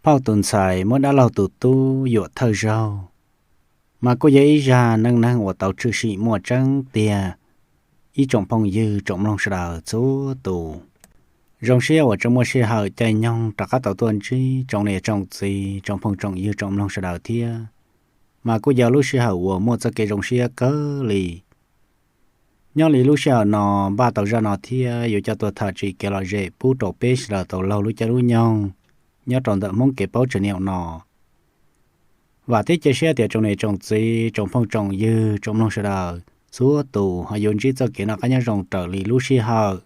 Phauj tus ntxhais muab dab laug tus tub yuam thawj zaug, mas kuj yog ib zaj neej neeg uas tau tshwm sim muaj tseeb tiag. Ib tsoom phooj ywg tsoom mloog sawv daws txhua tus, zoo siab uas tseem muaj sij hawm caij nyoog rov qab tau tuaj ntsib tsoom niam tsoom txiv tsoom phooj tsoom ywg tsoom mloog sawv daws thiab. Mas kuj yog lub sij hawm uas muaj txoj kev zoo siab kawg li. Nyob li lub sij hawm no npaj tau zaj no thiab yuav coj tuaj tham tsim kev lom zem pub rau peb sawv daws tau laug lub caij lub nyoog nyob rau ntawm Hmoob Kev Paub Channel no. Vam thiab cia siab tias tsoom niam tsoom txiv tsoom phooj tsoom ywg tsoom mloog sawv daws txhua tus ho yuav ntsib txoj kev noj qab nyob zoo raws li lub sij hawm.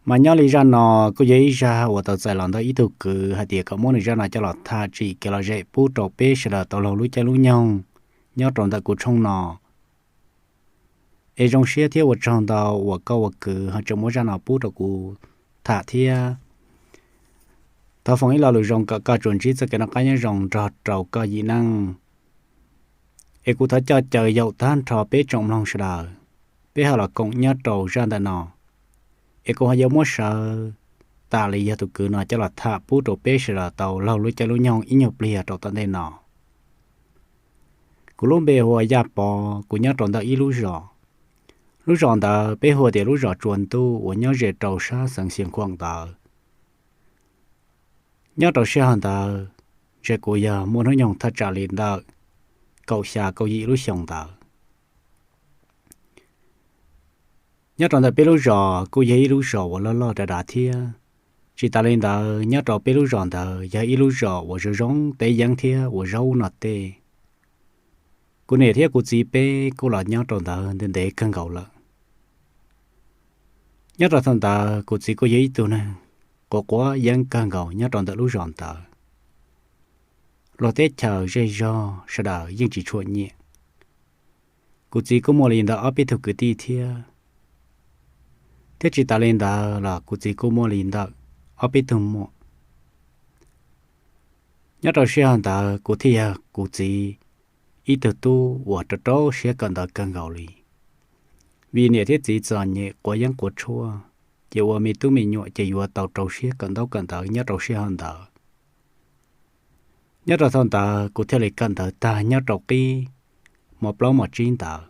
Mas nyob li zaj no kuj yog ib zaj uas tau txais los ntawm ib tug kwv hais tias kom muab nws zaj no coj los tham tsim kev lom zem pub rau peb sawv daws tau laug lub caij lub nyoog nyob rau ntawm kuv tshooj no. Es zoo siab thiab ua tsaug ntau uas koj ua kwv ho tseem muab zaj no pub rau kuv tham thiab. Thov foom ib lo lus zoo kom koj tsuas ntsib txoj kev noj qab nyob zoo nrog rau koj yim neej. Es kuv thov coj caw yaum tag nrho peb tsoom mloog sawv daws, peb ho los koom nyob rau zaj ntawm no. Es kuv ho yuav muab sawv tas li yog tus kwv no coj los tham pub rau peb sawv daws tau laug lub caij lub nyoog ib nyuag pliag rau tom ntej no. Kuv lub npe hu ua Yaj Pov, kuv nyob rau ntawm ib lub zos. Lub zos ntawd peb hu tias lub zos Tsua Ntuj uas nyob ze rau sab xeev Xiav Khuam ntawd. Nyob rau sij hawm ntawd, ntshe kuv yog muaj hnub nyoog thaj tsam li ntawm kaum xya kaum yim lub xyoos ntawd. Nyob rau ntawm peb lub zos kuj yog ib lub zos uas loj loj dav dav thiab. Tsis tas li ntawd, nyob rau peb lub zos ntawd yog ib lub zos uas zoo zoo teb yeeb thiab ua zaub ub no tej. Kuv niam thiab kuv txiv peb kuj los nyob rau ntawd ntev ntev kawg nkaus lawm. Nyob rau thaum ntawd kuv txiv kuj yog ib tug neeg quav quav yeeb kawg nkaus nyob rau ntawm lub zos ntawd. Luag teb chaws zej zog sawv daws yeej tsis tshua nyiam. Kuv txiv kuj muaj li ntawm ob peb tug kwv tij thiab, thiab tsis tas li ntawd los kuv txiv kuj muaj li ntawm ob peb tug muam. Nyob rau sij hawm ntawd kuv thiaj yog kuv txiv ib tug tub uas rau rau siab kawm ntawv kawg nkaus li. Vim niam thiab txiv txom nyem quav yeeb quav tshuaj, ces ua me tub me nyuam ces yuav tau rau siab kawm ntaub kawm ntawv nyob rau sij hawm ntawd. Nyob rau thaum ntawd kuv thiaj li kawm ntawv tag nyob rau qib mos plaub mos tsib ntawd,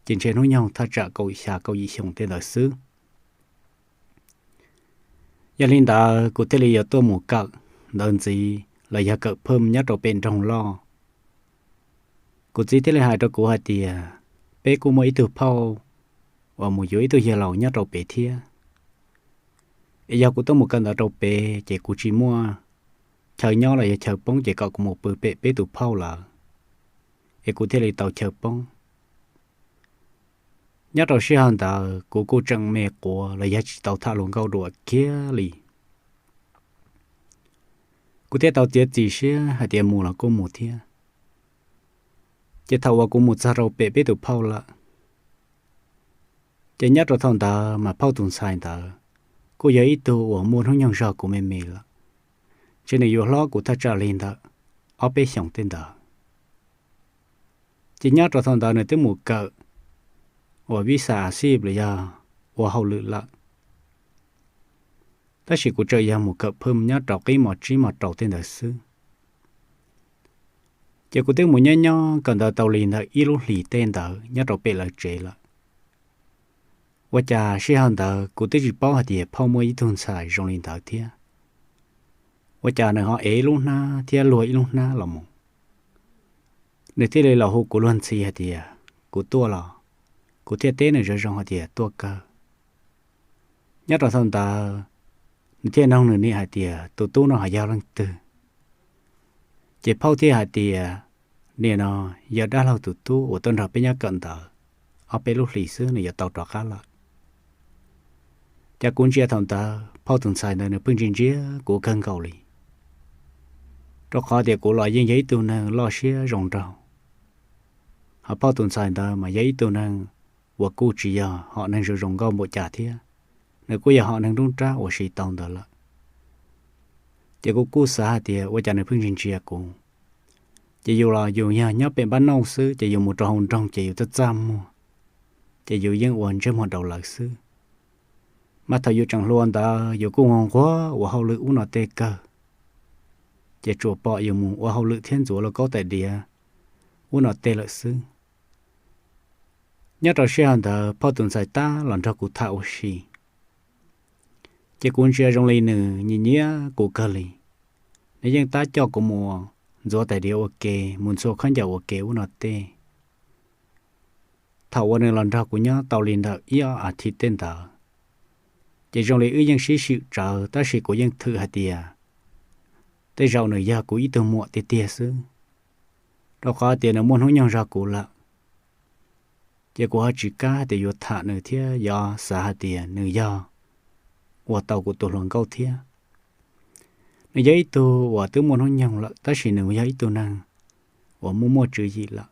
ces ntshe hnub nyoog thaj tsam kaum xya kaum yim xyoo tej ntawd xwb. Yog li ntawd kuv thiaj li yuav tuaj mus kawm ntawv ntxiv los yog kawm phwm nyob rau pem nroog loj. Kuv txiv thiaj li hais rau kuv hais tias, peb kuj muaj ib tug phauj uas mus yuav ib tug yawg laus nyob rau pem thiab. Es yog kuv tuaj mus kawm ntawv rau pem ces kuv tsis muaj chaw nyob los yog chaw poob ces kom kuv mus pw pem peb tus phauj lawm, es kuv thiaj li tau chaw poob. Nyob rau sij hawm ntawd kuv kuj tseem me quav los yog tsis tau tham hluas nkauj dua kiag li. Kuv thiaj tau txiav txim siab hais tias mus los kuj mus thiab. Ces thaum uas kuv mus txog rau pem peb tus phauj lawm, ces nyob rau thaum ntawd mas phauj tus ntxhais ntawd kuj yog ib tug uas muaj hnub nyoog zog kuv me me lawm, ntshe nws yuav hlob kuv thaj tsam li ntawm ob peb xyoos tej ntawd. Ces nyob rau thaum ntawd nws twb mus kawm uas vib xa a xij los yog ua hauj lwm lawm, tab sis kuv tseem yog mus kawm phwm nyob rau qib mos tsib mos rau tej ntawd xwb. Ces kuv twb mus nyob nyob kawm ntawv tau li ntawm ib lub hlis tej ntawd nyob rau pem lawv tsev lawm. Ua cas sij hawm ntawd kuv twb tsis paub hais tias phauj muaj ib tug ntxhais zoo li ntawd thiab. Ua cas nws ho ev ib lub hnab thiab luag ib lub hnab los mus. Nws thiaj li los hu kuv luag ntxhi hais tias kuv tuaj los, kuv thiaj teb nws zoo zoo hais tias tuaj kawg. Nyob rau thaum ntawd, nws thiaj noog nws niam hais tias tus tub no ho yog leej twg. Ces phauj thiaj hais tias, niam no yog dab laug tus tub uas tuaj nrog peb nyob kawm ntawv ob peb lub hlis xwb nws yuav tau rov qab lawm. Ces kuv ntsia thaum ntawd phauj tus ntxhais ntawd nws pheej ntsia ntsia kuv kawg nkaus li, rau qhov tias kuv los yeej yog ib tug neeg loj siab zoo nraug, ho phauj tus ntxhais ntawd mas yog ib tug neeg uas kuj tsis yog hom neeg zoo zoo nkauj npaum cas thiab, nws kuj yog hom neeg nruab nrab uas siv tau ntawd lawm. Ces kuv kuj xav hais tias ua cas nws pheej ntsia ntsia kuv. Ces yus los yus yog nyob pem npab nauj xwb ces yus mus rau hauv nroog ces yus txaj txaj muag, ces yus yeej ua ntsej muag daus lawv xwb. Mas thaum yus tseem hluas ntawd yus kuj nquag nquag ua hauj lwm ub no tej kawg, ces tsuas pom yus mus ua hauj lwm thiab ntxuav lauj kaub tais diav ub no tej lawm xwb. Nyob rau sij hawm ntawd phauj tus ntxhais tab los nrog kuv tham ua si, ces kuv ntsia zoo li nws nyiam nyiam kuv kawg li. Nws yeej tab coj kuv mus ntxuav tais diav ua ke, mus ntxhua khaub ncaws ua ke ub no tej. Thaum uas nws los nrog kuv nyob tau li ntawm ib ob as thiv tej ntawd, ces zoo li wb yeej sib swm tsawv, tab sis kuv yeej thwm hais tias tej zaum nws yog kuv ib tug muam tiag tiag xwb, rau qhov tias nws muaj hnub nyoog zog kuv lawm. Ces kuv ho tsis kam hais tias yuav tham nws thiab yuav xav hais tias nws yog ua tau kuv tus hluas nkauj thiab. Nws yog ib tug uas twb muaj hnub nyoog lawm, tab sis nws yog ib tug neeg uas muaj muaj tswv yim lawm.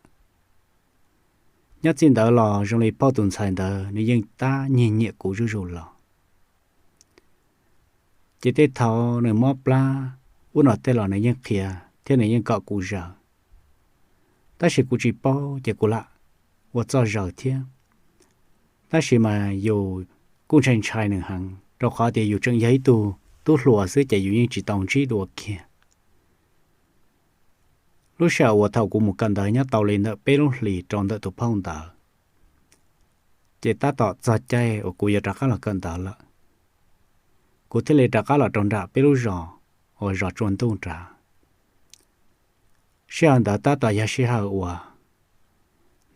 Nyob txij ntawd los zoo li phauj tus ntxhais ntawd nws yeej tab nyiag nyiam kuv zuj zus los. Ces tej thaum nws mob plab ub no tej los nws yeej qhia thiab nws yeej kom kuv zaws. Tab sis kuv tsis paub ces kuv lam ua txoj zaws thiab. Tab sis mas yus kuj ntshai ntshai nws heev, rau qhov tias yus tseem yog ib tug tub hluas xwb ces yus yeej tsis tau ntsib dua kiag. Lub sij hawm uas thaum kuv mus kawm ntawv nyob tau li ntawm peb lub hlis rau ntawm tus phauj ntawd, ces tab tom txog caij uas kuv yuav rov qab los kawm ntawv lawm, kuv thiaj li rov qab los rau nram peb lub zos uas zos Tsua Ntuj nrad. Sij hawm ntawd tab tom yog sij hawm uas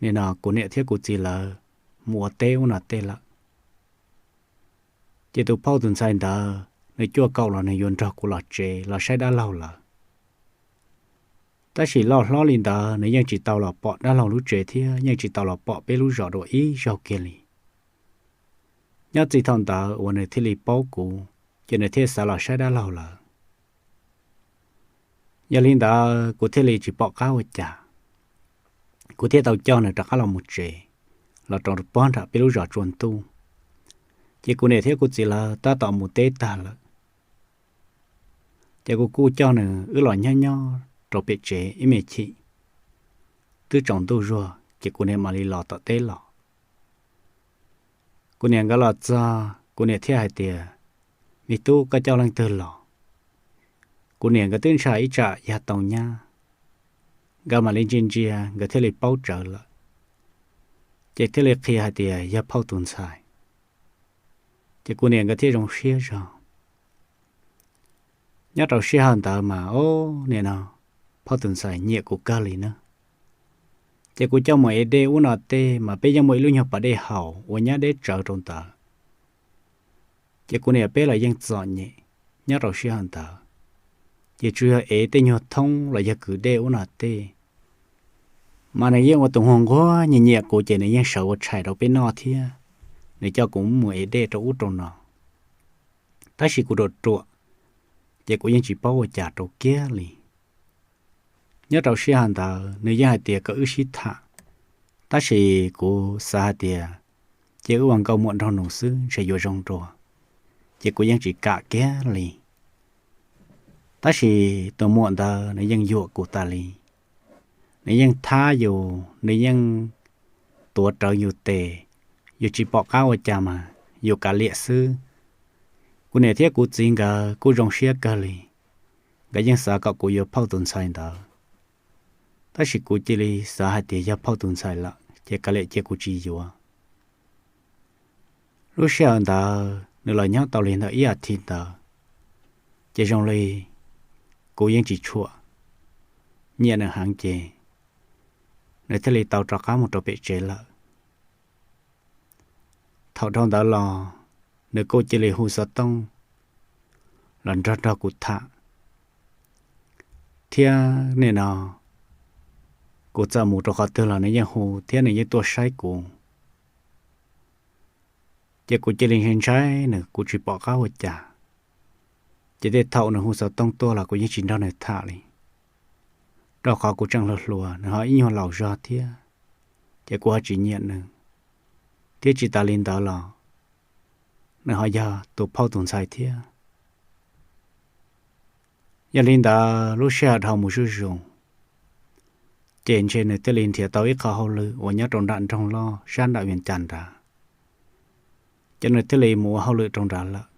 nim no kuv niam thiab kuv txiv lawv mus ua teb ub no tej lawm. Ces tus phauj tus ntxhais ntawd nws cuaj kaum los nws yuav nrog kuv los tsev los saib dab laug lawm. Tab sis loj hlob li ntawd nws yeej tsis tau los pom dab laug lub tsev thiab yeej tsis tau los pom peb lub zos dua ib zaug kiag li. Nyob txij thaum ntawd uas nws thiaj li paub kuv, ces nws thiaj xav los saib dab laug lawm. Yog li ntawd kuv thiaj li tsis pom qab ua cas, kuv thiaj tau coj nws rov qab los mus tsev, los rau pob nram peb lub zos Tsua Ntuj. Ces kuv niam thiab kuv txiv lawv tab tom mus teb tag lawm, ces kuv kuj coj nws wb los nyob nyob rau pem tsev ib me chim. Twb tsaus ntuj zuag ces kuv niam mam li los tom teb los. Kuv niam nkawd los txog kuv niam thiaj hais tias, me tub, koj coj leej twg los? Kuv niam nkawd twb ntshai ib tsam yog tau nyab, nkawd mam li ntsia ntsia nkawd thiaj li paub tsawv lawm, ces thiaj li qhia hais tias yog phauj tus ntxhais. Ces kuv niam nkawd thiaj zoo siab zog. Nyob rau sij hawm ntawd mas o, nim no phauj tus ntxhais nyiam kuv kawg li na. Ces kuv coj mus ev dej ub no tej mas peb yeej muaj ib lub nyuag pas dej haus uas nyab deb tsawv rau ntawd. Ces kuv niam peb los yeej txom nyem nyob rau sij hawm ntawd, ces tsuas yog ev tej nyuag thoob los yog kwv dej ub no tej. Mas nws yeej ua tus nquag nquag nyiam nyiam kuv ces nws yeej sawv ua tshais rau peb noj thiab nws coj kuv mus ev dej rau ub rau no. Tab sis kuv ruam ruam, ces kuv yeej tsis paub ua cas rau kiag li. Nyob rau sij hawm ntawd nws yeej hais tias kom wb sib tham, tab sis kuv xav hais tias cia wb ua nkauj muam nraug nus xwb ntshe yuav zoo dua, ces kuv yeej tsis kam kiag li. Tab sis tus muam ntawd nws yeej yuam kuv tas li, nws yeej thab yus, nws yeej tuav rawv yus tes, yus tsis pom qab ua cas mas yus kav liam xwb. Kuv niam thiab kuv txiv nkawd kuj zoo siab kawg li, nkawd yeej xav kom kuv yuav phauj tus ntxhais ntawd. Tab sis kuv cia li xav hais tias yog phauj tus ntxhais lawm ces kav liam cia kuv tsis yuav. Lub sij hawm ntawd nws los nyob tau li ntawm ib as thiv ntawd, ces zoo li kuv yeej tsis tshua nyiam nws heev ces nws thiaj li tau rov qab mus rau pem tsev lawm. Thaum dhau ntawd los nws kuj cia li hu xov tooj los nrog nrog kuv tham, thiab nim no kuv txawm mus rau qhov twg los nws yeej hu thiab nws yeej tuaj saib kuv. Ces kuv cia li ntshai ntshai nws, kuv tsis pom qab ua cas. Ces tej thaum nws hu xov tooj tuaj los kuv yeej tsis nrog nws tham li, rau qhov kuv tseem hluas hluas, nws ho ib nyuag laus zog thiab, ces kuv ho tsis nyiam nws, thiab tsis tas li ntawd los nws ho yog tus phauj tus ntxhais thiab. Yog li ntawd lub sij hawm dhau mus zuj zus, ces ntshe nws thiaj li nrhiav tau ib qho hauj lwm uas nyob rau nram nroog loj sab nram Vias Cas nrad, ces nws thiaj li mus ua hauj lwm rau nrad lawm.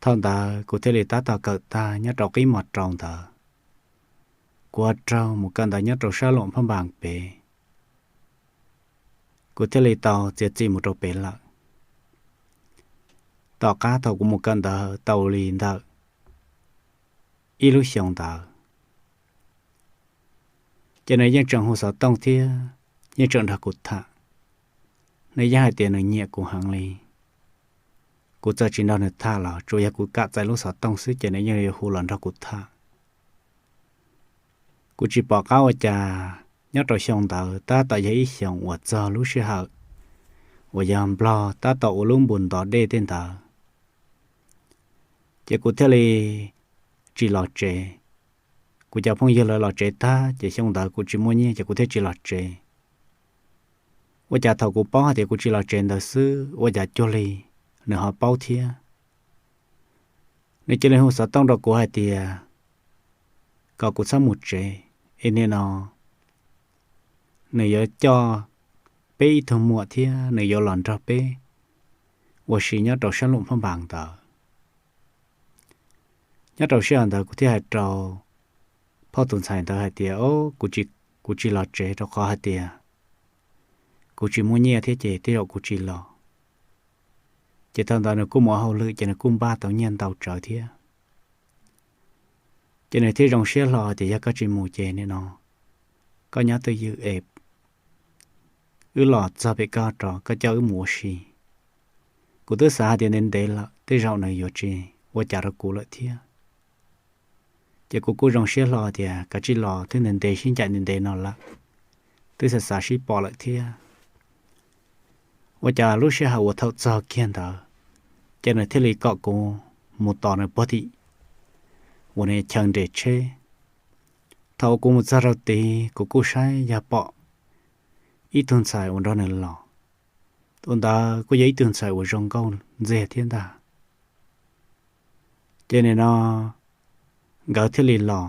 Thaum ntawd kuv thiaj li tab tom kawm tag nyob rau qib mos rau ntawd, kuv ho raug mus kawm ntawv nyob rau sab Luam Phaj Npas pem, kuv thiaj li tau txiav txim mus rau pem lawm. Tom qab thaum kuv mus kawm ntawv tau li ntawm ib lub xyoo ntawd, ces nws yeej tseem hu xov tooj thiab yeej tseem nrog kuv tham. Nws yeej hais tias nws nyiam kuv heev li. Kuv txawm tsis nrog nws tham los tsuas yog kuv kam txais lub xov tooj xwb ces nws yeej yuav hu los nrog kuv tham. Kuv tsis pom qab ua cas, nyob rau xyoo ntawd tab tom yog ib xyoos uas txog lub sij hawm uas yog Nplog tab tom ua lub npus ntov dej tej ntawd, ces kuv thiaj li tsis los tsev. Kuv cov phooj ywg lawv los tsev tag ces xyoo ntawd kuv tsis muaj nyiaj ces kuv thiaj tsis los tsev. Ua cas thaum kuv paub hais tias kuv tsis los tsev ntawd xwb ua cas cuag li nws ho paub thiab. Nws cia li hu xov tooj rau kuv hais tias kom kuv txhob mus tsev, es nim no nws yuav coj peb ib tug muam thiab nws yuav los nrog peb ua si nyob rau sab Luam Phaj Npas ntawd. Nyob rau sij hawm ntawd kuv thiaj hais rau phauj tus ntxhais ntawd hais tias, o, kuv tsis los tsev rau qhov hais tias kuv tsis muaj nyiaj thiab ces tej zaum kuv tsis los. Ces thaum ntawd nws kuj mus ua hauj lwm ces nws kuj npaj tau nyiaj ntau tsawv thiab. Ces nws thiaj zoo siab hlo tias yog koj tsis mus ces nim no koj nyob twj ywm es wb los txog pem koj rau koj coj wb mus ua si. Kuv twb xav hais tias ntev ntev lawm tej zaum nws yuav tsis ua cas rau kuv lawm thiab. Ces kuv kuj zoo siab hlo tias kav tsij los, twb ntev ntev sib ncaim ntev ntev no lawm, twb xav xav sib pom lawm thiab. Ua cas lub sij hawm uas thaum txog kiag ntawd, ces nws thiaj li kom kuv mus tos nws puag tim uas nws chaw nres tsheb. Thaum uas kuv mus txog rau tid kuv kuj saib yog pom ib tug ntxhais uas nrog nws los. Tus ntawd kuj yog ib tug ntxhais uas zoo nkauj ntxiag thiab ntag. Ces nim no nkawd thiaj li los,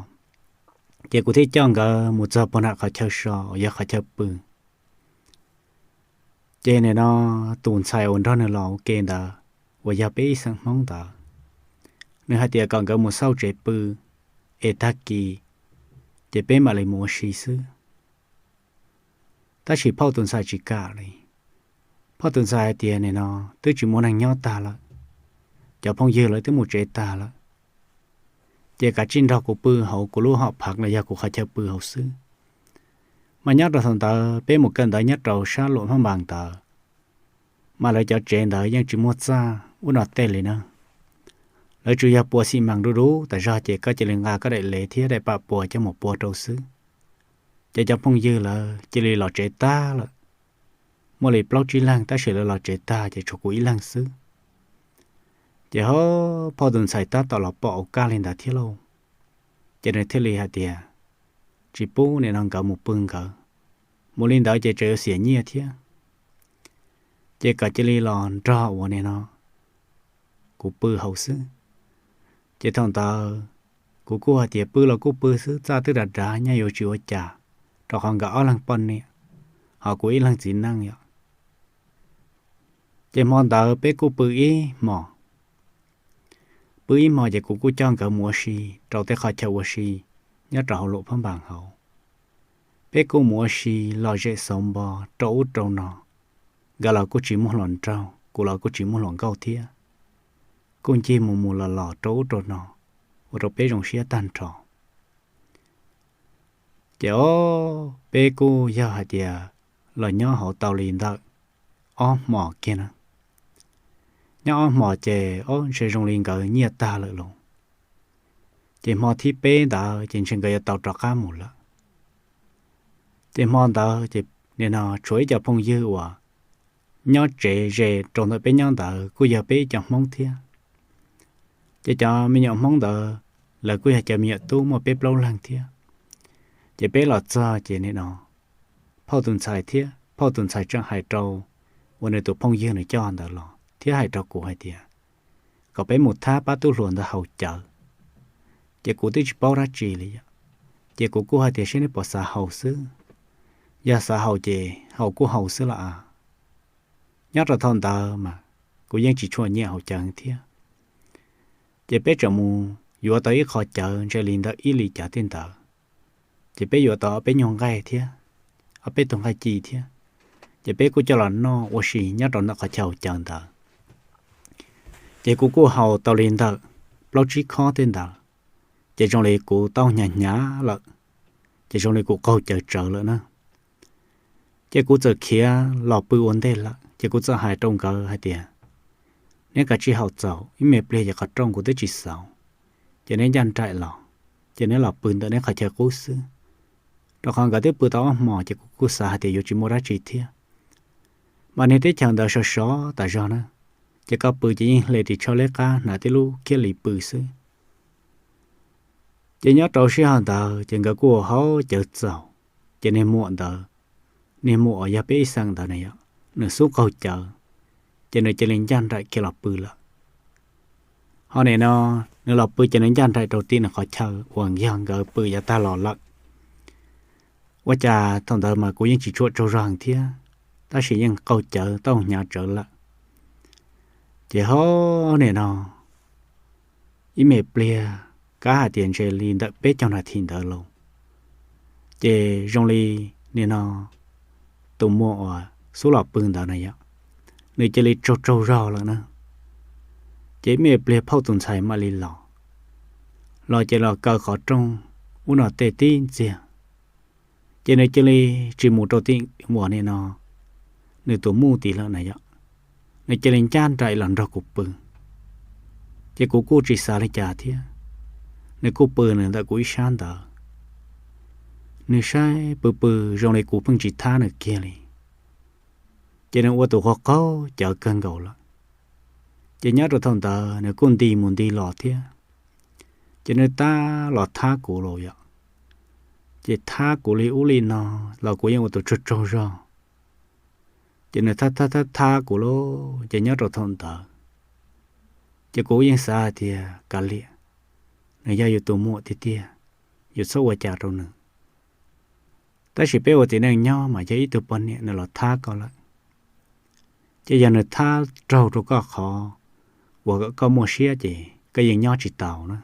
ces kuv thiaj coj nkawd mus txog puag nram qhov chaw so uas yog qhov chaw pw. Ces nim no tus ntxhais uas nrog nws los ua ke ntawd uas yog peb ib xeem Hmoob ntawd, nws hais tias kom nkawd mus xauj tsev pw es tag kis ces peb mam li mus ua si xwb. Tab sis phauj tus ntxhais tsis kam li. Phauj tus ntxhais hais tias nim no twb tsis muaj neeg nyob tag lawm, cov phooj ywg lawv twb mus tsev tag lawm, ces kav tsij nrog kuv pw hauv kuv lub hom phav los yog kuv qhov chaw pw hauv xwb. Mas nyob rau thaum ntawd peb mus kawm ntawv nyob rau sab Luam Phaj Npas ntawd, mas lawv cov tsev ntawd yeej tsis muaj txaj ub no tej li na. Lawv tsuas yog pua xi mas du du tas zog ces koj cia li nqa koj daim lev thiab daim pam pua coj mus pua rau xwb. Ces cov phooj ywg lawv cia li los tsev tag lawm. Muaj li plaub tsib leeg tab sis lawv los tsev tag ces tshuav kuv ib leeg xwb. Ces ho phauj tus ntxhais tab tom los pom ua kaj li ntawd thiab lauj. Ces nws thiaj li hais tias, tsis pub nim no nkawd mus pw nkawd, mus li ntawd ces tseem yuav xiam nyiaj thiab. Ces kom cia li los nrog uas nim no kuv pw hauv xwb. Ces thaum ntawd kuv kuj hais tias pw los kuj pw xwb, txaj twb dav dav nyob yuav tsis ua cas, rau qhov nkawd ob leeg poj niam, ho kuv ib leeg txiv neej yom. Ces hmo ntawd peb kuj pw ib hmos. Pw ib hmos ces kuv kuj coj nkawd mus ua si rau tej qhov chaw ua si nyob rau hauv Luam Phab Npas hauv. Peb kuj mus ua si lom zem xauv npo rau ub rau no, nkawd los kuj tsis muaj hluas nraug, kuv los kuj tsis muaj hluas nkauj thiab. Kuj ncig mus mus los los rau ub rau no, ua rau peb zoo siab tag nrho. Ces o, peb kuj yog hais tias los nyob hauv tau li ntawm ob hmos kiag na. Nyob ob hmos ces o, ntshe zoo li nkawd nyiaj tag lawm lauj. Ces hmo thib peb ntawd ces ntshe nkawd yuav tau rov qab mus lawm. Ces hmo ntawd ces nim no tshuav ib co phooj ywg uas nyob tsev ze rau ntawm peb nyob ntawd kuj yog peb ib co Hmoob thiab. Ces cov me nyuam Hmoob ntawd lawv kuj yog cov me nyuam tub muaj peb plaub leeg thiab. Ces peb los txog ces nim no phauj tus ntxhais thiab phauj tus ntxhais tseem hais rau uas nws tus phooj ywg nws coj ntawd los thiab hais rau kuv hais tias kom peb mus thab pab tub hluas ntawd haus cawv. Ces kuv twb tsis paub dab tsi li yom. Ces kuv kuj hais tias seb neb puas xav haus xwb, yog xav haus ces haus kuj haus xwb los as. Nyob rau thaum ntawd mas kuv yeej tsis tshua nyiam haus cawv thiab. Ces peb tseem mus yuav tau ib qho cawv ntshe li ntawm ib li cav tej ntawd, ces peb yuav tau ob peb nyuag nqaij thiab, ob peb tug nqaij ci thiab, ces peb kuj coj los noj ua si nyob rau ntawm qhov chaw haus cawv ntawd. Ces kuv kuj haus tau li ntawm plaub tsib khob tej ntawd, ces zoo li kuv taub hnyav hnyav lawm, ces zoo li kuv qaug cawv tsawv lawm na. Ces kuv txawm khiav los pw ua ntej lawm, ces kuv txawm hais rau nkawd hais tias, neb kav tsij haus txaus, ib me pliag ces qhov rooj kuv twb tsis xauv, ces neb ncaj nraim los, ces neb los pw ntawm neb qhov chaw qub xwb. Rau qhov nkawd twb pw tau ob hmos, ces kuv kuj xav hais tias yuav tsis muaj dab tsi thiab. Mas niag teb chaws ntawd sov sov tas zog na, ces koj pw ces yeej hle ris tsho liab qab hnav tib lub khiab li pw xwb. Ces nyob rau sij hawm ntawd ces nkawd kuj haus cawv txaus, ces niag muam ntawd, niag muam uas yog peb ib xeem ntawd na yom, nws xub qaug cawv, ces nws cia li ncaj nraim kiag los pw lawm. Ho nim no nws los pw ces nws ncaj nraim rau tim nws qhov chaw uas yog nkawd pw yav tag los lawm. Ua cas thaum ntawd mas kuv yeej tsis tshua tsaug zog heev thiab, tab sis yeej qaug cawv taub hnyav tsawv lawm. Ces ho nim no ib me pliag, kab hais tias ntshe li ntawm peb caug nas this ntawd lauj, ces zoo li nim no tus muam uas xub los pw ntawd na yom, nws cia li tsaug tsaug zog lawm na. Ces ib me pliag phauj tus ntxhais mam li los, los ces los kaw qhov rooj ub no tej tib ntxiag, ces nws cia li tsis mus rau tim uas nim no nws tus muam tid lawm na yom, nws cia li ncaj nraim los nrog kuv pw. Ces kuv kuj tsis xav li cas thiab, nws kuj pw nws ntawm kuv ib sab ntawd. Nws saib pw pw zoo li kuv pheej tsis thab nws kiag li, ces nws ua tus qaug qaug cawv kawg nkaus lawm. Ces nyob rau thaum ntawd nws kuj nti mus nti los thiab, ces nws tab los thab kuv los yom, ces thab kuv li ub li no los kuv yeej ua tus tsaug tsaug zog. Ces nws thab thab thab thab kuv lauj, ces nyob rau thaum ntawd ces kuv yeej xav hais tias kav liam, nws yog yus tus muam tiag tiag, yus txhob ua cas rau nws. Tab sis peb ua txiv neej nyob mas yog ib tug poj niam nws los thab koj lawm, ces yog nws thab raug rau koj qhov uas koj muaj siab ces koj yeej nyob tsis taus na.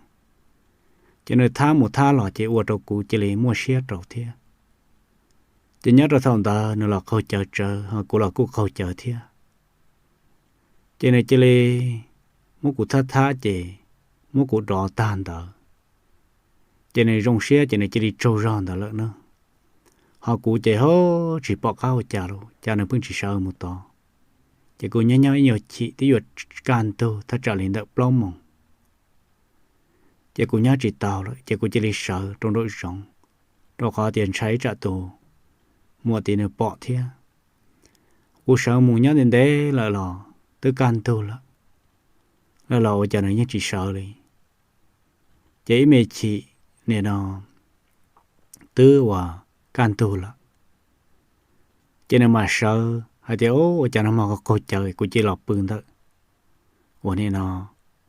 Ces nws thab mus thab los ces ua rau kuv cia li muaj siab rau thiab. Ces nyob rau thaum ntawd nws los qaug cawv tsawv ho kuv los kuj qaug cawv thiab. Ces nws cia li muab kuv thab thab ces muab kuv dov tag ntawd, ces nws zoo siab ces nws cia li tsaug zog ntawd lawm na. Ho kuv ces ho tsis pom qab ua cas li cas nws pheej tsis sawv mus tod. Ces kuv nyob nyob ib nyuag chim twb yuav kaj ntug thaj tsam li ntawm plaub moos, ces kuv nyob tsis taus lawm ces kuv cia li sawv rau nraum zoov, rau qhov tias ntshai ib tsam tus muam tid nws pom thiab. Kuv sawv mus nyob ntev ntev lawm los twb kaj ntug lawm, lawm los ua cas nws yeej tsis sawv li. Ces ib me chim nim no twb uas kaj ntug lawm, ces nws mam sawv hais tias, ua cas no mas qaug cawv, kuv cia li los pw ntawm uas nim no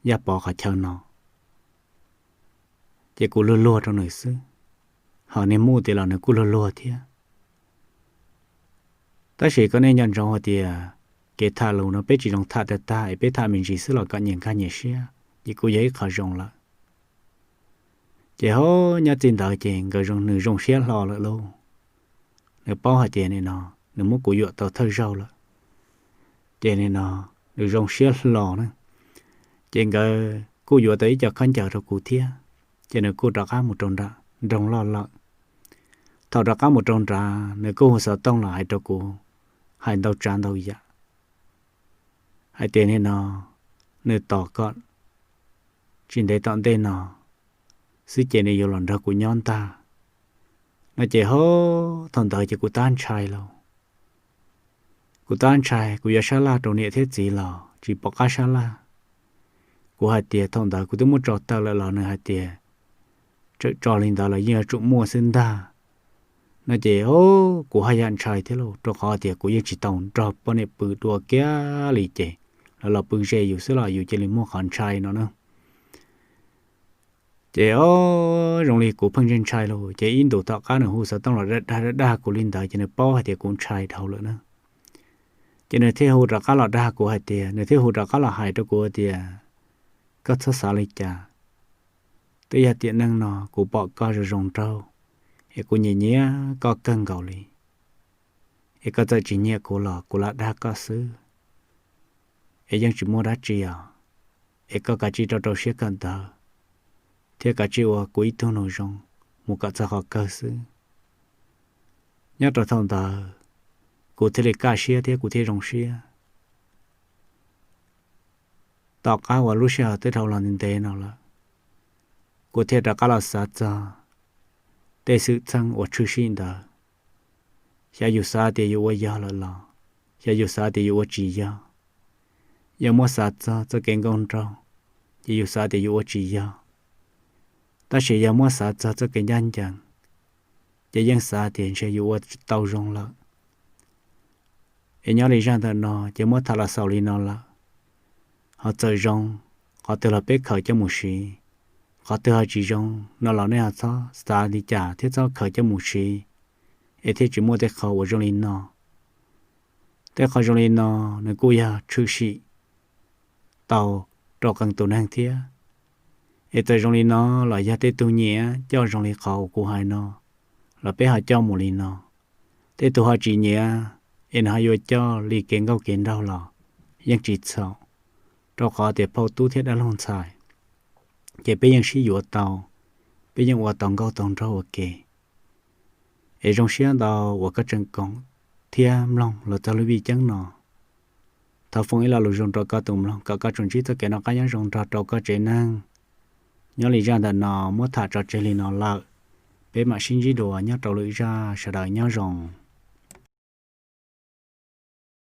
Yaj Pov qhov chaw no. Ces kuv luag luag rau nws xwb, ho niag muam tid los nws kuj luag luag thiab. Tab sis koj nej nco ntsoov hais tias kev tham lus no peb tsis zoo tham tag tag es peb tham me ntsis xwb los kom nyias nkag nyias siab ces kuj yog ib qho zoo lawm. Ces ho nyob txij ntawd ces nkawd, nws zoo siab hlo lawm lauj. Nws paub hais tias nim no nws muab kuv yuam tau thawj zaug lawm, ces nim no nws zoo siab hlo na. Ces nkawd kuj yuav tau ib co khaub ncaws rau kuv thiab, ces nws kuj rov qab mus rau nram nroog loj lawm. Thaum rov qab mus rau nrad nws kuj hu xov tooj los hais rau kuv, hais ntau tsav ntau yam, hais tias nim no nws tos kom tsis ntev tom ntej no xwb ces nws yuav los nrog kuv nyob ntag no. Ces ho thaum ntawd ces kuv tab ntshai lauj. Kuv tab ntshai, kuv yuav sab laj rau niam thiab txiv los tsis pom qab sab laj. Kuv hais tias thaum ntawd kuv twb muab tso tawm lawm los nws hais tias tseem tso li ntawd los yeej yuav tsum muaj xwb ntag no. Ces kuv haj yam ntshai thiab lauj, rau qhov tias kuv yeej tsis tau nrog poj niam pw dua kiag li ces lawv los pw ze yus xwb los yus cia li muaj qhov ntshai no na. Ces o, zoo li kuv pheej ntshai ntshai lauj, ces ib ntus tom qab nws hu xov tooj los dag dag dag kuv li ntawd ces nws paub hais tias kuv ntshai dhau lawm na. Ces nws thiaj hu rov qab los dag kuv hais tias, nws thiaj hu rov qab los hais rau kuv tias, koj txhob xav li cas. Twb yog tiam neej no kuv pom koj zoo zoo nraug, es kuv nyiam nyiam koj kawg nkaus li. Es koj txawm tsis nyiam kuv los kuv lam dag koj xwb, es yeej tsis muaj dab tsi os. Es koj kav tsij rau rau siab kawm ntawv, thiab kav tsij ua kuv ib tug nus zoo mus kom txog qhov kawg xwb. Nyob rau thaum ntawd, kuv thiaj li kaj siab thiab kuv thiaj zoo siab. Tom qab uas lub sij hawm twb dhau los ntev ntev no lawm, kuv thiaj rov qab los xav txog tej xwm txheej uas tshwm sim ntawd. Xyov yus xav tias yus ua yog lawm los, xyov yus xav tias yus ua tsis yog. Yog muab xav txog txoj kev nkauj nraug, ces yus xav tias yus ua tsis yog. Tab sis yog muab xav txog txoj kev ncaj ncees, ces yeej xav tias ntshe yus ua tau zoo lawm. Es nyob li zaj ntawm no ces muab tham los xaus li no lawm. Ho txawm zoo qhov twg los peb khaws coj mus siv, qhov twg ho tsis zoo no los nej ho txhob xav li cas thiab txhob khaws coj mus siv, es thiaj tsis muaj tej qho uas zoo li no. Tej qho zoo li no nws kuj yog tshwm sim tau rau qee tus neeg thiab. Es txawm zoo li no los yog tej tug nyiam coj zoo li qhov uas kuv hais no, los peb ho coj mus li no. Tej tug ho tsis nyiam, es nws ho yuav coj li kev nkauj kev nraug los yeej tsis txhaum, rau qhov tias phauj tub thiab dab laug ntxhais, ces peb yeej sib yuav tau, peb yeej ua tau nkauj tau nraug ua ke. Es zoo siab ntau uas koj tseem koom thiab mloog los txog lub vij ceeb no. Thov foom ib lo lus zoo rau koj tus mloog kom koj tsuas ntsib txoj kev noj qab nyob zoo nrog rau koj tsev neeg. Nyob li zaj ntawm no muab tham tso tseg li no lawm, peb mam sib ntsib dua nyob rau lwm zaj, sawv daws nyob zoo.